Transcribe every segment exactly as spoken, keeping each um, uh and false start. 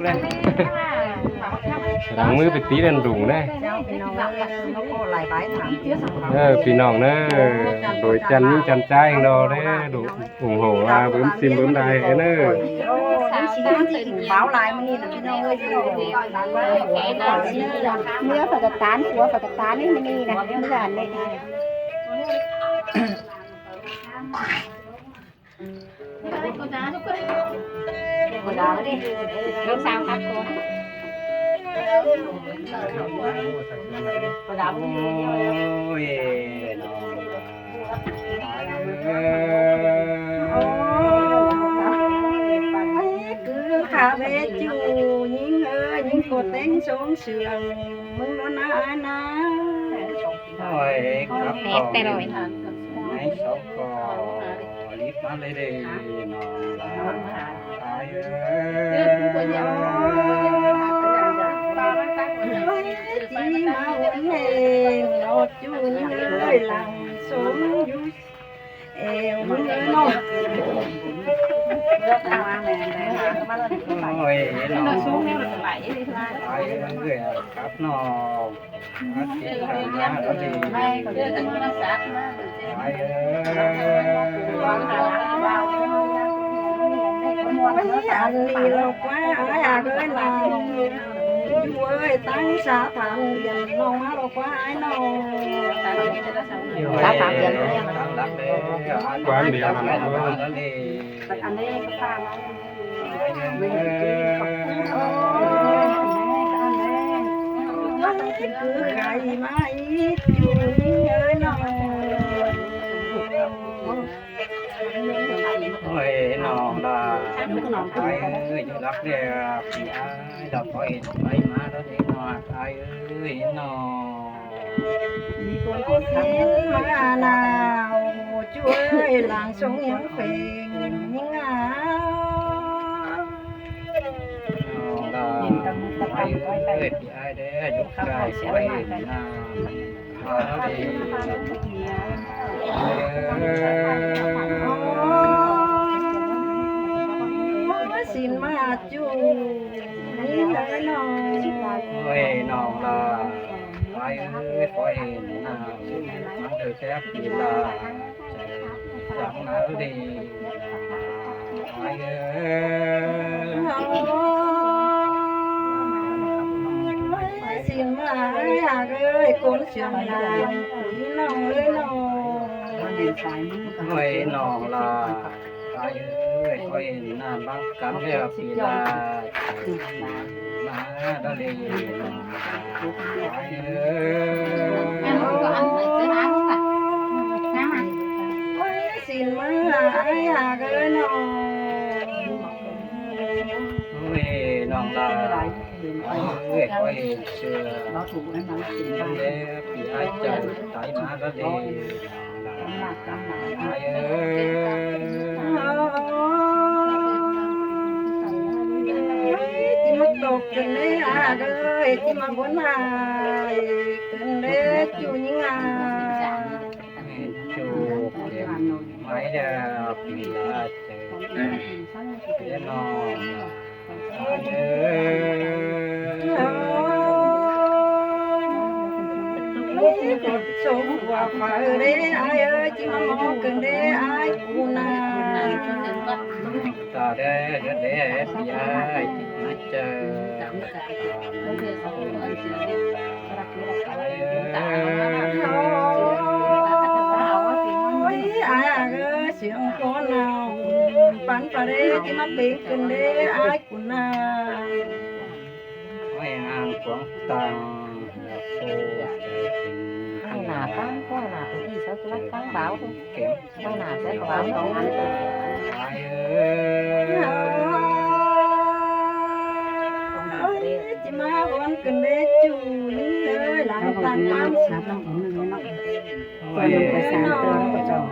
Lăng ꞌmứ pay tí đen đủng ꞌnớ. Ơ, ꞌpi ꞌnọng ꞌnớ, đuổi chăn ꞌnhính chăn ꞌchái ꞌhang đo ꞌnớ, đu ủng hộ, à, bướm sim bướm đai ꞌnớ. ꞌNhá phải kẻ tán, của phải kẻ tán ꞌnị, ꞌmí đàn ꞌnị. Ôi, nó. Ôi, cứ khả bé chủ, ꞌnhính ơi, ꞌnhính cô téng sống sướng, ꞌmứng nó na na. Ôi, cắp nét tay rồi. Ngáy sáu cò, lít má lê đê, nó là ai ơi. Chí má uống hên, nó chú ơi, lăng sống dú. Ê, uống hên nó. Ôi, nó. Ai ơi, cắp nó. Ăn đi lộc quá ai à ơi, lòng. Chú ơi, tăng xã Thản Điền lòng má lộc quá ai lòng. Xã Thản Điền. Quán đi ăn đi. Ăn đi. Cứ khai má ít chú ơi nó. Ôi, nó là ai ơi, chú lắc đi, thì ai là có ít, ai má đó thì nó, ai ơi, nó. Xin má nào, chú ơi, làng sống những phim, những áo. Ai ơi, thì ai đấy, dốc cài quay na. Ai ơi. Xin má chú, ní nói nó. Ôi, nó là, ai ơi, có em nào, mắng được phép thì là, Dáng máu đi. Ai ơi. Ôi, xin má ơi, hạc ơi, con sướng là quý lòng ơi lòng. Ôi, nó là, ai ơi, ôi, nà bác cắn theo thì là, má, đó đi. Ôi, xin má ai à cái nó. Ôi, nó là, ôi, ôi, xưa. Nó để bị ai chồng, tái má đó đi. Ai ơi. Ôi, chị mà tộc cần đấy à, ơi, chị mà muốn là cần đấy, chủ những à. Chủ cái máy là bị là cái nó. Ai ơi. Ôi, sống qua phải đấy, ai ơi, chị mà mong cần đấy, ai cũng là. Ta đe đe đe đe ai ma chơ. Ôi, ai à, ơ, siêng con nào, pán pa đe, chị mà pính cần đe, ai cũng là. Ôi, an quảng tăng, ai là tăng, có là đi sao tôi tăng báo thôi. Kém. Ôi, nà, sẽ có báo cáo ngắn. Ôi, chị má con cần bé chủ ơi, làm tan tan. Sắp lắm, ổn rồi nó. Ôi, tuần ông phải sáng tờ nó có chồng.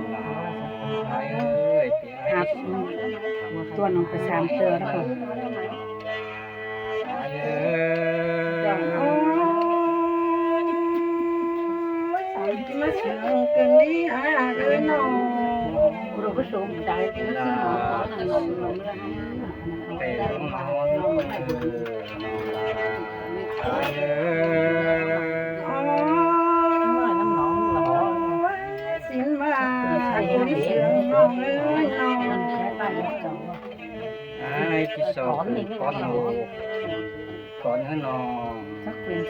Ôi, tuần ông phải sáng tờ nó có. Ôi, chị má sướng cần đi, ai à, ơi, nó. Rồi có số một cái, cái số nó có là nó. Pay ꞌnón, ꞌnón ꞌnọi. Sính ꞌmá, ꞌcốn sương ꞌnọng ới ꞌnọng. Ái, ꞌchí so khửn cón ꞌnọng, cón ới ꞌnọng.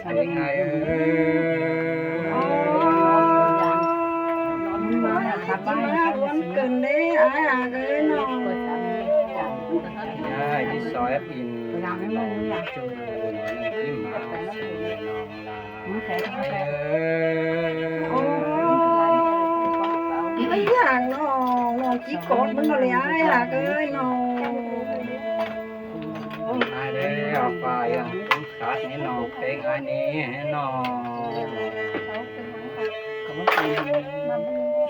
Pay ái ới. Ái, ꞌchí ꞌmá ꞌcốn khửn đé, ái ới ꞌnọng. Ái, ꞌchí so ép in ꞌnọng, ꞌchí ꞌmá sính ꞌnọng. Ái ới. Ái, ꞌnọng, ꞌnọng ꞌchí cón ꞌmắn ꞌnọng ꞌlới, ái ới ꞌnọng. Ái đé, au pay ꞌnọng, ꞌcốn khát ꞌnị ꞌnọng, pay ái ꞌnị ꞌnọng.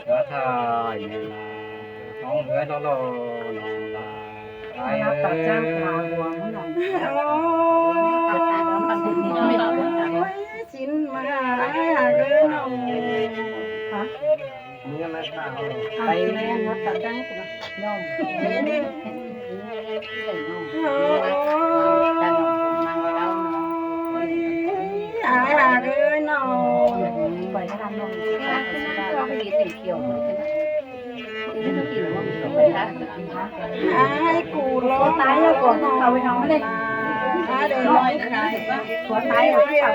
Khát ái ꞌnị, ꞌnọng ꞌhứa ꞌló ꞌló ꞌnọng. Ái ới. Ôi, sính ꞌmá, ái ới ꞌnọng. Hả? Ôi, ái ới ꞌnọng. Ái, ꞌcú ꞌló tái ꞌnọng. Ái, đé ꞌló tái ꞌnọng.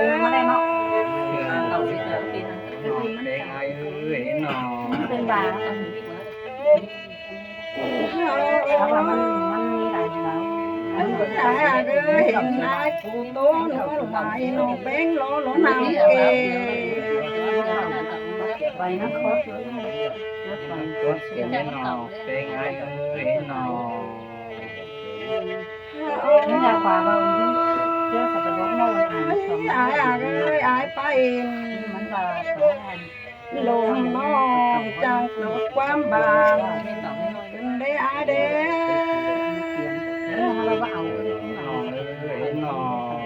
Ái ới ꞌnọng. Ái ới, hên ái ꞌcú ꞌtố ꞌnọng lai ꞌnọng, pên ꞌló ꞌló ꞌnọng kê. Cốt kê ꞌnọng, pên ái ới ꞌnọng. Ái ới, ái pay ꞌnọng. Lông ꞌnọng chắng ꞌtố ꞌquám bản. Đé ái đé. Ái ới ꞌnọng.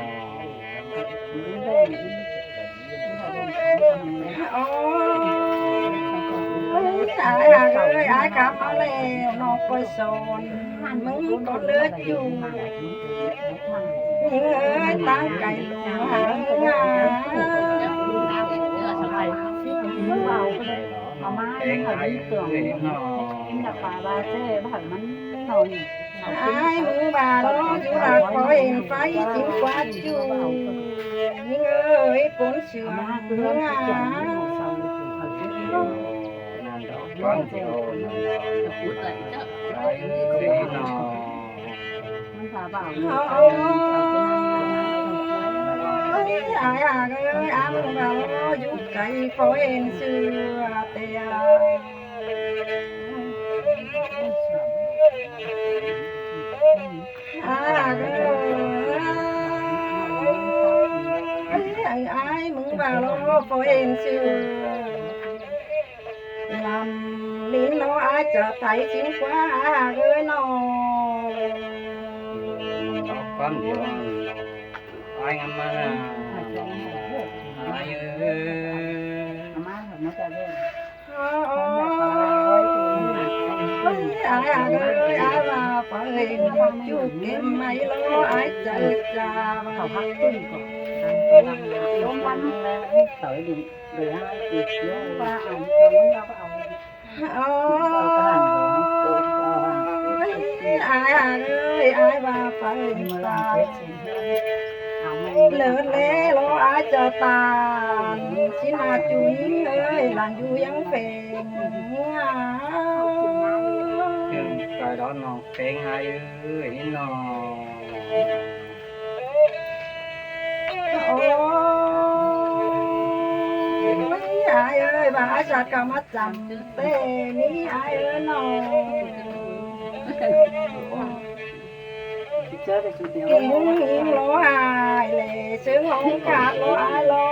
Ôi, ái ới, ái khắp ꞌmá ꞌlẹo ꞌnọng, khỏi son ꞌmứng ꞌcọ ꞌlứa ꞌchu. ꞌNhính ới, ꞌtáng cay lung háng ngả. Ái ꞌmứng ꞌva ꞌló dú ꞌlạ, khỏi hên pháy chính ꞌquá ꞌchu. ꞌNhính ới, ꞌcốn sương háng ngả. Ôi, ái ới, ái ꞌmứng ꞌva ꞌló dú cay, khỏi hên sưa tê. Ái ới, ái ꞌmứng ꞌva ꞌló khỏi hên sưa. Lăm lính ꞌló ái ꞌchọ tháy chính ꞌquá ái ới ꞌnọng. Ái ngắm ꞌmá ái ới. Ôi, ái ới, ái ꞌva pay ꞌchụ kêm ꞌmạy ꞌló ái chaư cha. Ôi, ái ới, ái ꞌva pay ta. Lơ ꞌlé ꞌló ái chaư ta. Sính ꞌmá ꞌchu ꞌnhính ới, lăng dú ꞌhiếng pheng. Cai đó ꞌnọng, pheng ái ới ꞌnọng. Ôi, ái ới, ꞌva ái chaư ꞌcọ ꞌmá chăm tê ꞌnị ái ới ꞌnọng. ꞌHính ꞌhính ꞌló ái ꞌlẹ, ꞌsướng ꞌhóng khát ꞌló ái ꞌló.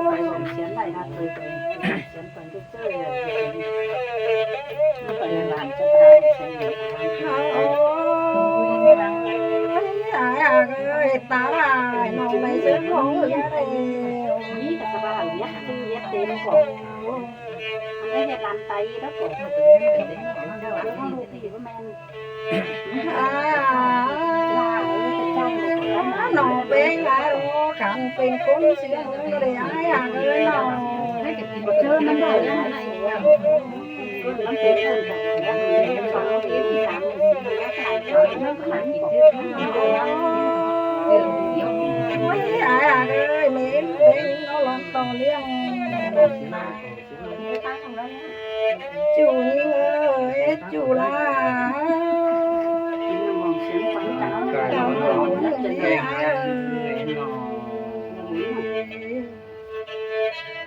Ôi, ái ới, ta ái ꞌnọng ꞌlẹ ꞌsướng ꞌhóng ꞌlẹ. À, nó bé ngã rồi, cắn bên cốn xíu mướn nó để ai à, ơi nó. Ôi, ai à, ơi, mến, mến, nó lon to liêng. Chủ nhính ơi, chủ là.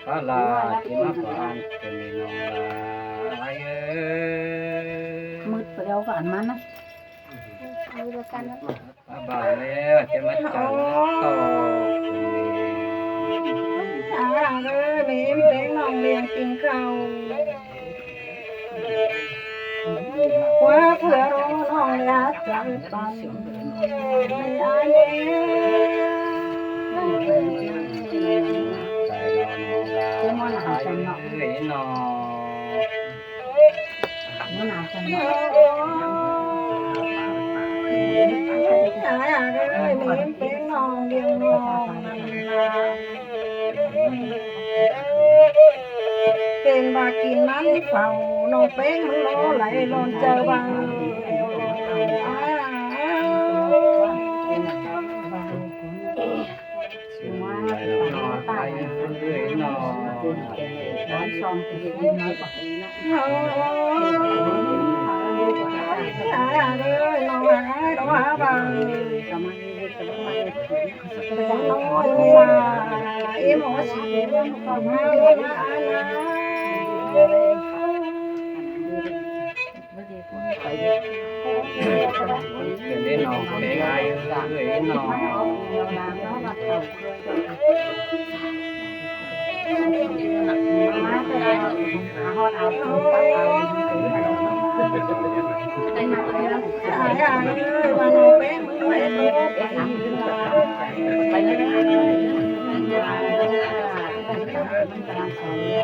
Đó là chỉ mắc của ăn thì mình lòng là ai ơi. Mứt vào đeo vào ăn mắn á. Mứt vào ăn mắn á. Bà bảo nè, cái mắt chắn to. À, ơi, mẹ em bé lòng liền tình cầu. Quá phở đó lòng là chắn tắn. Ai ơi. Cái món là hả chắn nó. Ai à, ơi, mến tiếng nòng điên nòng nằm là. Tên bà kín mắn phào, nòng pén mắn lố lấy lon chơ bà. Ai à, ơi.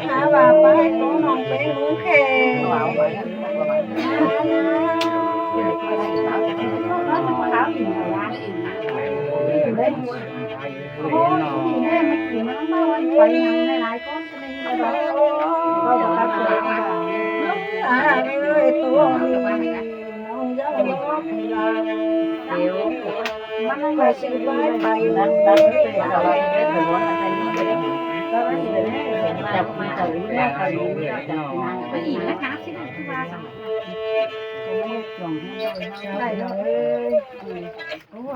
Hả, bà bái của nòng bé mướn khê. À, ơi, tôi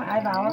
Ai bảo